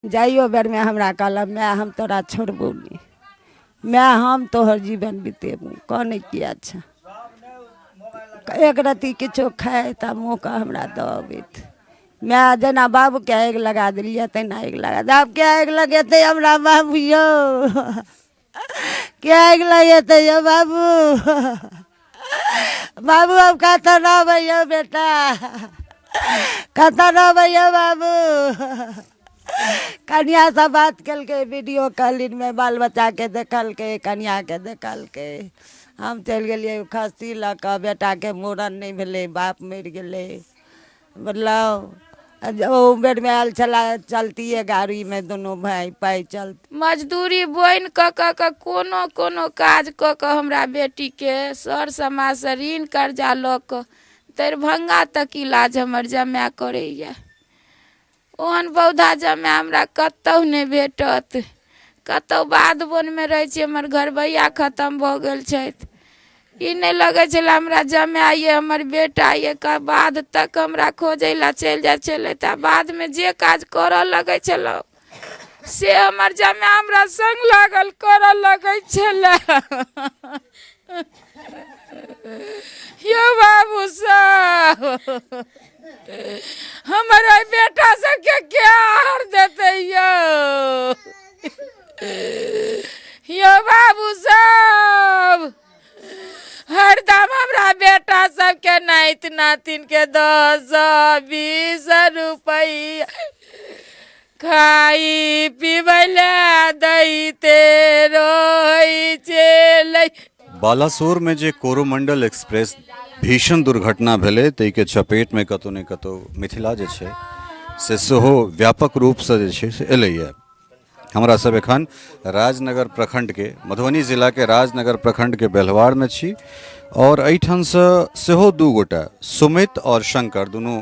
जाइयो बेरमे हमरा कहलक, माय, हम तोरा छोड़बौ नहि, माय, हम तोहर जीवन बितेबौ। कनै किया छै? एक रत्ती किछो खाइ तऽ मुँहके हमरा दऽ अबैत। माय, जेना बाबूके आगि लगा देलियै तहिना आगि लगा दे। आब के आगि लगेतै हमरा बाबू यौ? के आगि लगेतै यौ बाबू? बाबू, आब कतऽ रहबै यौ बेटा? कतऽ रहबै यौ बाबू? कनिआँसँ बात केलकै वीडियो कॉलिंगमे, बाल बच्चाके देखलकै, कनिआँके देखलकै। हम चलि गेलियै खस्सी लऽ कऽ। बेटाके मूड़न नहि भेलै, बाप मरि गेलै, बुझलहुँ? ओ बेरमे आयल छलए चलतिए गाड़ीमे दुनू भाय पाइ चल। मजदूरी बोनि कऽ कऽ कऽ कोनो कोनो काज कऽ कऽ हमरा बेटीके सर समाजसँ ऋण कर्जा लऽ कऽ दरभंगा तक इलाज हमर जमाए करैए। ओहन पौधा जमाए हमरा कतहु नहि भेटत। कतहु बाध बोनमे रहै छी, हमर घरबैआ खतम भऽ गेल छथि। ई नहि लगै छलै हमरा जमाए अइ, हमर बेटा अइ। बाध तक हमरा खोजै लए चलि जाइ छलै, तऽ बाधमे जे काज करऽ लगै छलहुँ से हमर जमाए हमरा सङ्ग लागल करऽ लगै छलै। यौ बाबू सब, हमर ओहि बेटा सबके के आहार देतै यौ? यौ बाबू सब, हरदम हमरा बेटा सबके नाति नातिनके 10 20 रुपैआ खाइ पीबै लए दैते रहै छलै। बालासोरमे जे कोरोमंडल एक्सप्रेस भीषण दुर्घटना भेलै, ताहिके चपेटमे कतहु ने कतहु मिथिला जे छै से सेहो व्यापक रूपसँ जे छै से एलैए। हमरा सब एखन राजनगर प्रखंडके, मधुबनी जिलाके राजनगर प्रखंडके बेलवारमे छी और एहिठामसँ सेहो दू गोटा सुमित और शंकर, दुनू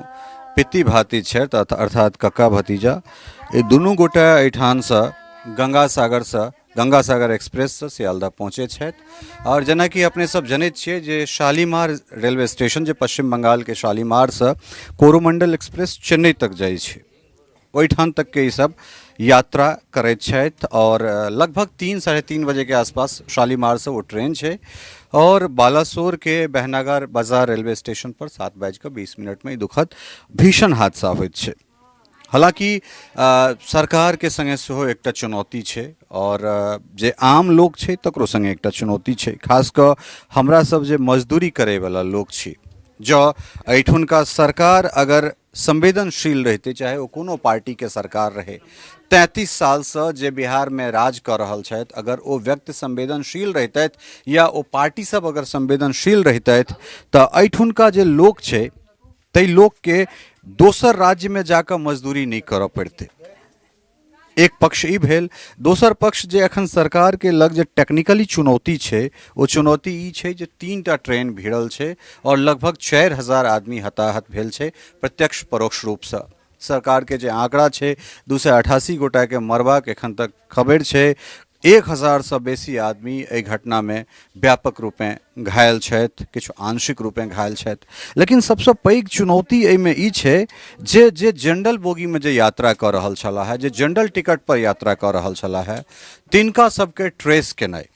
पित्ती भाती छथि, अर्थात कक्का भतीजा। ई दुनू गोटा एहिठामसँ गंगा सागरसँ, गंगा सागर एक्सप्रेससँ सियालदह पहुँचै छथि। आओर जेनाकि अपने सब जनैत छियै जे शालीमार रेलवे स्टेशन, जे पश्चिम बंगालके शालीमारसँ कोरोमंडल एक्सप्रेस चेन्नई तक जाइ छै, ओहिठाम तकके ई सब यात्रा करैत छथि। आओर लगभग 3, 3:30 बजेके आसपास शालीमारसँ ओ ट्रेन छै और बालासोरके बहनागर बाजार रेलवे स्टेशन पर 7 बाजिकऽ 20 मिनटमे ई दुखद भीषण हादसा होइत छै। हालाँकि सरकारके सङ्गे सेहो एकटा चुनौती छै आओर जे आम लोक छै तकरो सङ्गे एकटा चुनौती छै। खास कऽ हमरा सब जे मजदूरी करैवला लोक छी, जँ एहिठुनका सरकार अगर संवेदनशील रहितै, चाहे ओ कोनो पार्टीके सरकार रहै, 33 सालसँ जे बिहारमे राज कऽ रहल छथि, अगर ओ व्यक्ति संवेदनशील रहितथि या ओ पार्टी सब अगर संवेदनशील रहितथि, तऽ एहिठुनका जे लोक छै ताहि लोकके दोसर राज्यमे जाकऽ मजदूरी नहि करऽ पड़तै। एक पक्ष ई भेल। दोसर पक्ष जे एखन सरकारके लग जे टेक्निकली चुनौती छै, ओ चुनौती ई छै जे तीन टा ट्रेन भिड़ल छै आओर लगभग 4000 आदमी हताहत भेल छै प्रत्यक्ष परोक्ष रूपसँ। सरकारके जे आंकड़ा छै, 288 गोटाके मरबाक एखन तक खबरि छै। 1000सँ बेसी आदमी एहि घटनामे व्यापक रूपेँ घायल छथि, किछु आंशिक रूपेँ घायल छथि। लेकिन सबसँ पैघ चुनौती एहिमे ई छै जे जे जनरल बोगीमे जे यात्रा कऽ रहल छलाह हे, जे जनरल टिकट पर यात्रा कऽ रहल छलाह हे, तिनका सबके ट्रेस केनाइ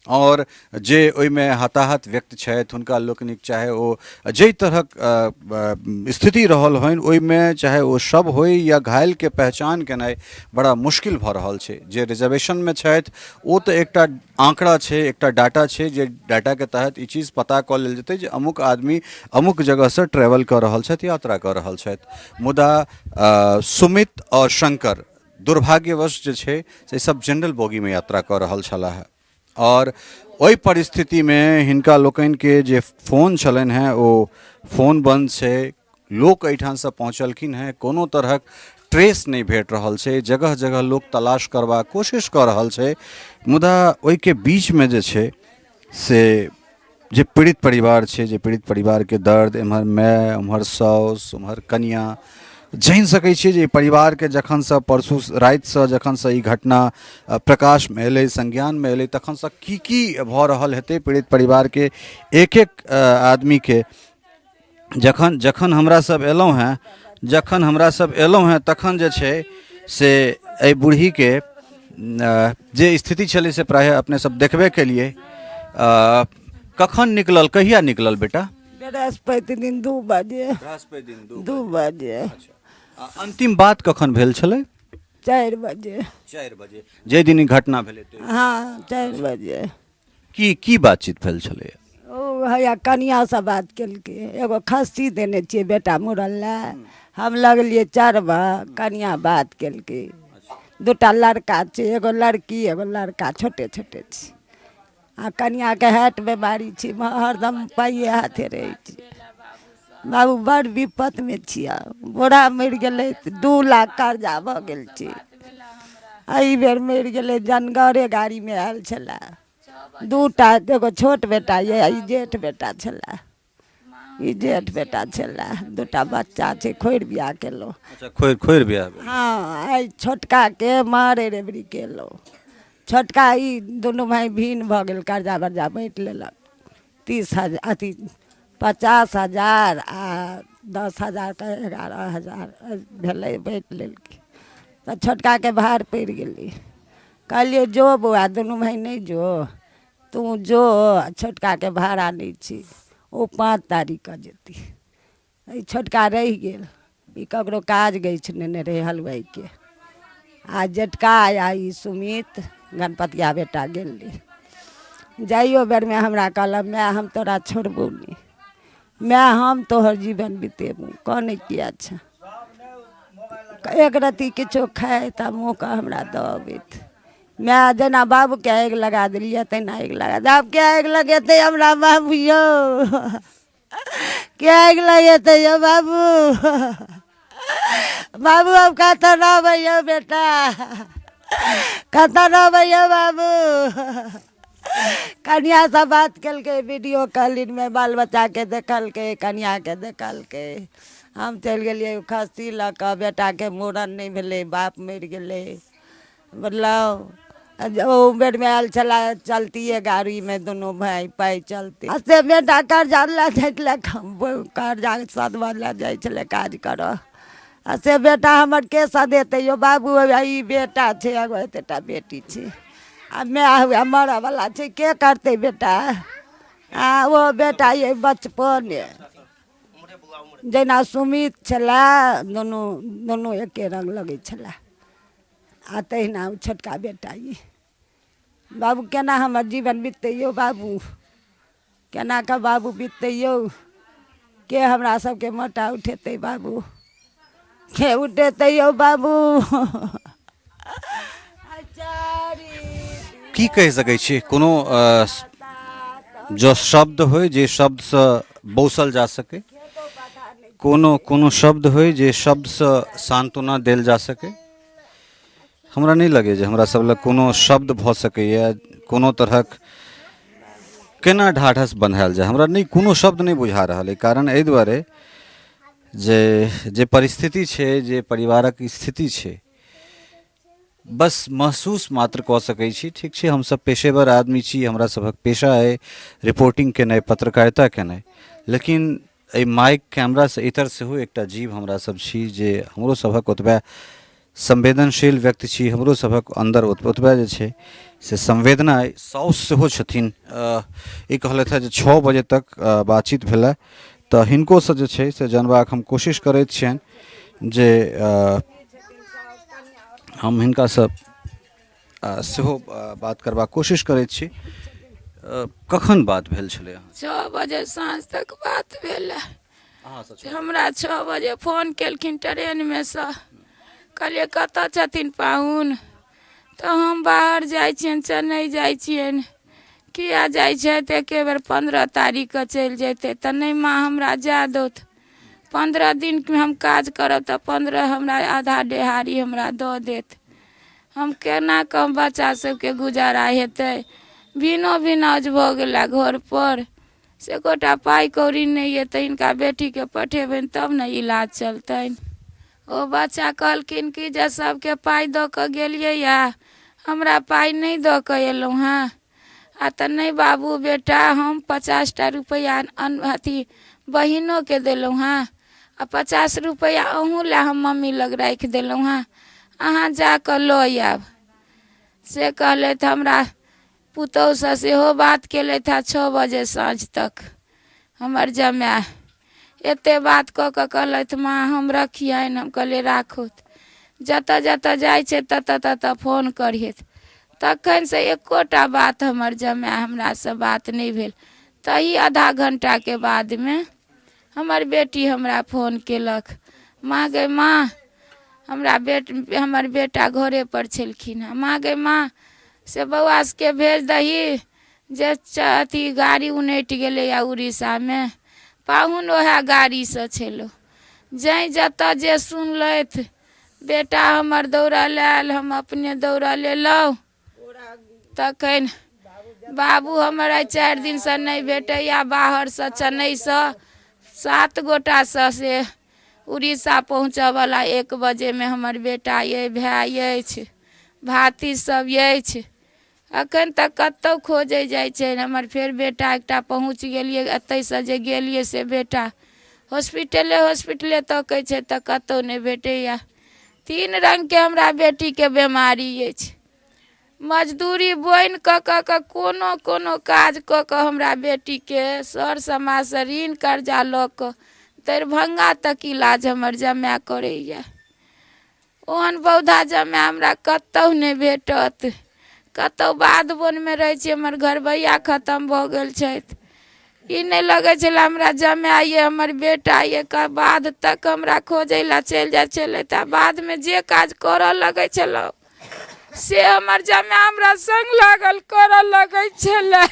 आओर जे ओहिमे हताहत व्यक्ति छथि हुनका लोकनिक, चाहे ओ जाहि तरहक स्थिति रहल होइन ओहिमे, चाहे ओ शव होइ या घायलके पहचान केनाइ बड़ा मुश्किल भऽ रहल छै। जे रिजर्वेशनमे छथि ओ तऽ एकटा आँकड़ा छै, एकटा डाटा छै, जे डाटाके तहत ई चीज पता कऽ लेल जेतै जे अमुक आदमी अमुक जगहसँ ट्रेवल कऽ रहल छथि, यात्रा कऽ रहल छथि। मुदा सुमित आओर शंकर दुर्भाग्यवश जे छै से सब जनरल बोगीमे यात्रा कऽ रहल छलाह आओर ओहि परिस्थितिमे हिनका लोकनिके जे फोन छलनि हेँ ओ फोन बन्द छै। लोक एहिठामसँ पहुँचलखिन हेँ, कोनो तरहक ट्रेस नहि भेट रहल छै। जगह जगह लोक तलाश करबाक कोशिश कऽ रहल छै। मुदा ओहिके बीचमे जे छै से जे पीड़ित परिवार छै, जे पीड़ित परिवारके दर्द, एम्हर माय, ओम्हर साउस, ओम्हर कनिआँ, जानि सकै छियै जे ई परिवारके जखनसँ परसू रातिसँ जखनसँ ई घटना प्रकाशमे एलै, संज्ञानमे एलै, तखनसँ की की भऽ रहल हेतै पीड़ित परिवारके एक एक आदमीके। जखन जखन हमरा सब एलहुँ हेँ, जखन हमरा सब एलहुँ हेँ, तखन जे छै से एहि बूढ़ीके जे स्थिति छलै से प्रायः अपने सब देखबे केलियै। कखन निकलल, कहिया निकलल बेटा? बृहस्पति दिन 2 बजे। बृहस्पति दिन 2 बजे। आ अंतिम बात कखन भेल छलै? 4 बजे। 4 बजे, जाहि दिन ई घटना भेलै। हँ, 4 बजे। की की बातचीत भेल छलै? ओ हैया कनिआँसँ बात केलकै। एगो खस्सी देने छियै बेटा मुड़न लए, हम लगलियै चढ़बऽ, कनिआँ बात केलकै। 2टा लड़का छै, एगो लड़की एगो लड़का, छोटे छोटे छै। आ कनिआँके हार्ट बेमारी छै, हरदम पाइए हाथे रहै छै। बाबू बड़ विपतमे छियै। बूढ़ा मरि गेलै तऽ 2 लाख कर्जा भऽ गेल छै। एहि बेर मरि गेलै, जनगरे गाड़ीमे आयल छलए। 2टा, एगो छोट बेटा यऽ, ई जेठ बेटा छलए, ई जेठ बेटा छलए। 2टा बच्चा छै, खोरि बियाह केलहुँ। अच्छा, खोरि खोरि बियाह भेल। हँ, एहि छोटकाके मारे रेबरी केलहुँ। छोटका ई दुनू भाय भिन्न भऽ गेल, कर्जा बर्जा बाँटि लेलक। 30,000 अथी 50,000 आ 10,000के 11,000 भेलै, बाँटि लेलकै। तऽ छोटकाके भार पड़ि गेलै। कहलियै जो बौआ, दुनू भाय नहि जो, तू जो, आ छोटकाके भाड़ा नहि छै, ओ 5 तारीखके जेतै। एहि छोटका रहि गेल। ई ककरो काज गछि नेने रहै हलुआइके। आ जेठका आ ई सुमित गणपतिया बेटा गेलै। जाइयो बेरमे हमरा कहलक, माय हम तोरा छोड़बौ नहि, माय हम तोहर जीवन बितेबौ। कनै किया छेँ? एक रत्ती किछो खाइत आ मुँहके हमरा दऽ अबैत। माय जेना बाबूके आगि लगा देलियै तहिना आगि लगा दे। आब के आगि लगेतै हमरा बाबू यौ? के आगि लगेतै यौ बाबू? बाबू आब कतऽ रहबै यौ बेटा? कतऽ रहबै यौ बाबू? कनिआँसँ बात केलकै वीडियो कॉलिंगमे, बाल बच्चाके देखलकै, कनिआँके देखलकै। हम चलि गेलियै खस्सी लऽ कऽ। बेटाके मूड़न नहि भेलै, बाप मरि गेलै, बुझलहुँ? ओ बेरमे आयल छलै चलतिए गाड़ीमे दुनू भाय, पाइ चलती। आ से बेटा कर्जा लए जाइ छलै, कर्जा सधबऽ लए जाइ छलै काज करऽ। आ से बेटा हमर के सधेतै यौ बाबू? ई बेटा छै, एगो एतेटा बेटी छै, आ माय हुए मरऽवला छै, के करतै बेटा? आ ओ बेटा ये बचपने जेना सुमित छलै, दुनू दुनू एके रङ्ग लगै छलै, आ तहिना ओ छोटका बेटा ई। बाबू केना हमर जीवन बिततै यौ बाबू? केना कऽ बाबू बिततै यौ? के हमरा सबके मोटा उठेतै बाबू? के उठेतै यौ बाबू? की कहि सकै छी? कोनो जँ शब्द होइ जे शब्दसँ बौसल जा सकै, कोनो कोनो शब्द होइ जे शब्दसँ सान्त्वना देल जा सकै, हमरा नहि लगैए जे हमरा सब लग कोनो शब्द भऽ सकैए। कोनो तरहक केना ढाढ़स बन्हायल जाय, हमरा नहि कोनो शब्द नहि बुझा रहल अइ। कारण एहि दुआरे जे जे परिस्थिति छै, जे परिवारक स्थिति छै, बस महसूस मात्र कऽ सकै छी। ठीक छै, हमसभ पेशेवर आदमी छी, हमरा सभक पेशा अइ रिपोर्टिंग केनाइ, पत्रकारिता केनाइ, लेकिन एहि माइक कैमरासँ इतर सेहो एकटा जीव हमरा सब छी जे हमरो सभक ओतबे संवेदनशील व्यक्ति छी, हमरो सभक अन्दर ओतबे जे छै से संवेदना अइ। साउस सेहो छथिन। ई कहलथि हँ जे 6 बजे तक बातचीत भेलै, तऽ हिनकोसँ जे छै से जानबाक हम कोशिश करैत छियनि जे हम हिनकासँ सेहो बात करबाक कोशिश करैत छी। कखन बात भेल छलै? 6 बजे साँझ तक बात भेल। हमरा 6 बजे फोन केलखिन ट्रेनमे सँ। कहलियै कतऽ छथिन पाहुन? तऽ हम बाहर जाइ छियनि, चेन्नई जाइ छियनि। किया जाइ छथि? एके बेर 15 तारीखके चलि जेतै। तऽ नहि माँ, हमरा जाय दौथ, 15 दिनमे हम काज करब तऽ 15 हमरा आधा देहाड़ी हमरा दऽ देत। हम केना कऽ बच्चा सबके गुजारा हेतै? भिनो भिनाउज भऽ गेला घरपर, से एकोटा पाइ कौड़ी नहि यऽ, तऽ हिनका बेटीके पठेबनि तब ने इलाज चलतनि। ओ बच्चा कहलखिन कि जे सबके पाइ दऽ कऽ गेलियै यऽ, हमरा पाइ नहि दऽ कऽ एलहुँ हँ। आ तऽ नहि बाबू बेटा, हम 50टा रुपैआ अथी बहिनोके देलहुँ हँ, आ 50 रुपैआ अहूँ लए हम मम्मी लग राखि देलहुँ हँ। अहाँ जा कऽ लऽ आयब। से कहलथि। हमरा पुतहुसँ सेहो बात केलथि हँ 6 बजे साँझ तक। हमर जमाय एते बात कऽ कऽ कहलथि, माँ हम रखियनि। हम कहलियै राखथु। जतऽ जतऽ जाइ छै ततऽ ततऽ फोन करिहथि। तखनसँ एकोटा बात हमर जमाय हमरासँ बात नहि भेल। तही आधा घण्टाके बादमे हमर बेटी हमरा फोन केलक, माँ गै माँ, हमरा हमर बेटा घरेपर छलखिन हँ, माँ गै माँ से बौआ सबके भेज दही जे अथी गाड़ी उनटि गेलैए उड़ीसामे। पाहुन ओएह गाड़ीसँ छलौ। जैं जतऽ जे सुनलथि बेटा हमर दौड़ल आयल, हम अपने दौड़ल एलहुँ। तखन बाबू हमर आइ 4 दिनसँ नहि भेटैए। बाहरसँ चेन्नईसँ 7 गोटासँ से उड़ीसा पहुँचऽवला 1 बजेमे हमर बेटा अइ, भाय अछि, भातिज सब अछि। एखन तक कतहु खोजै जाइ छै हमर। फेर बेटा एकटा पहुँच गेलियै एतहिसँ जे गेलियै से बेटा हॉस्पिटले हॉस्पिटले तकै छै तऽ कतहु नहि भेटैए। 3 रङ्गके हमरा बेटीके बेमारी अछि। मजदूरी बोनि कऽ कऽ कऽ कोनो कोनो काज कऽ कऽ हमरा बेटीके सर समाजसँ ऋण कर्जा लऽ कऽ दरभंगा तक इलाज हमर जमाय करैए। ओहन पौधा जमाय हमरा कतहु नहि भेटत। कतहु बाध बोनमे रहै छी, हमर घरबैआ खतम भऽ गेल छथि। ई नहि लगै छलै हमरा जमाय अइ, हमर बेटा अइ, बाध तक हमरा खोजै लए चलि जाइ छलथि। आ बाधमे जे काज करऽ लगै छलहुँ से हमर जमाय हमरा सङ्ग लागल करऽ लगै छलै।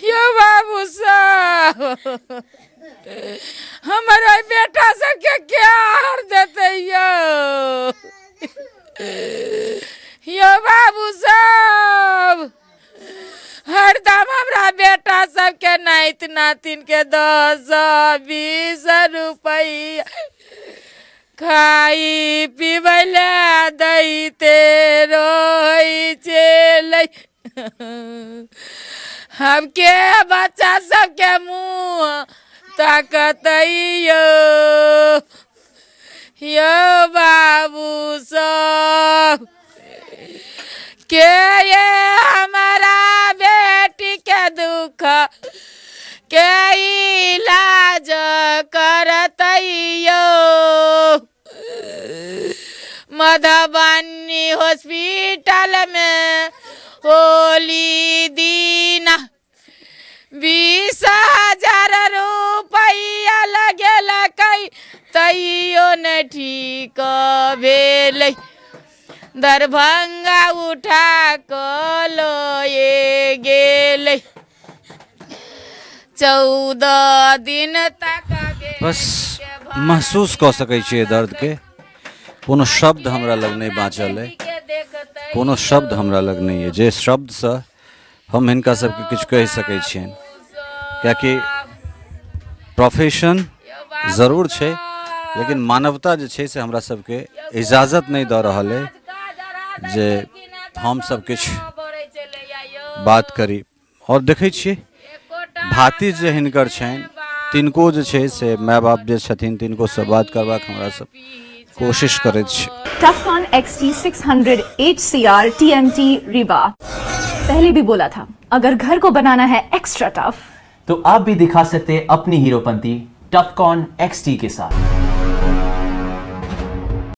यौ बाबू साहब, हमर एहि बेटा सबके के आहार देतै यौ? यौ बाबू साहब, हरदम हमरा बेटा सबके नाति नातिनके 10 20 रुपैआ खाइ पीबै लए दैते रहै छलै। हम के बच्चा सबके मुँह ताकतै यौ? यौ बाबू सब, के ये हमारा बेटी के दुख के इलाज करतै यौ? मधुबनी हॉस्पिटल में होली दीना 20,000 रुपैआ लगेलकै, तैयो नहि ठीक भेलै। दरभंगा उठा कऽ लए गेलै। 14 दिन तक बस महसूस कऽ सकै छियै दर्दके। कोनो शब्द हमरा लग नहि बाँचल अइ, कोनो शब्द हमरा लग नहि अइ जे शब्दसँ हम हिनका सबके किछु कहि सकै छियनि, किएकि प्रोफेशन जरूर छै लेकिन मानवता जे छै से हमरा सबके इजाजत नहि दऽ रहल अइ जे हमसब किछु बात करी। आओर देखै छियै भातिज जे हिनकर छनि तिनको जे छै से माय बाप जे छथिन तिनको से बात करबाक हमरा सब कोशिश करैत छी। Tufcon XT600 HCR TMT Rebar। पहले भी बोला था, अगर घर को बनाना है एक्स्ट्रा टफ तो आप भी दिखा सकते हैं अपनी हीरोपंती टफकॉन XT के साथ।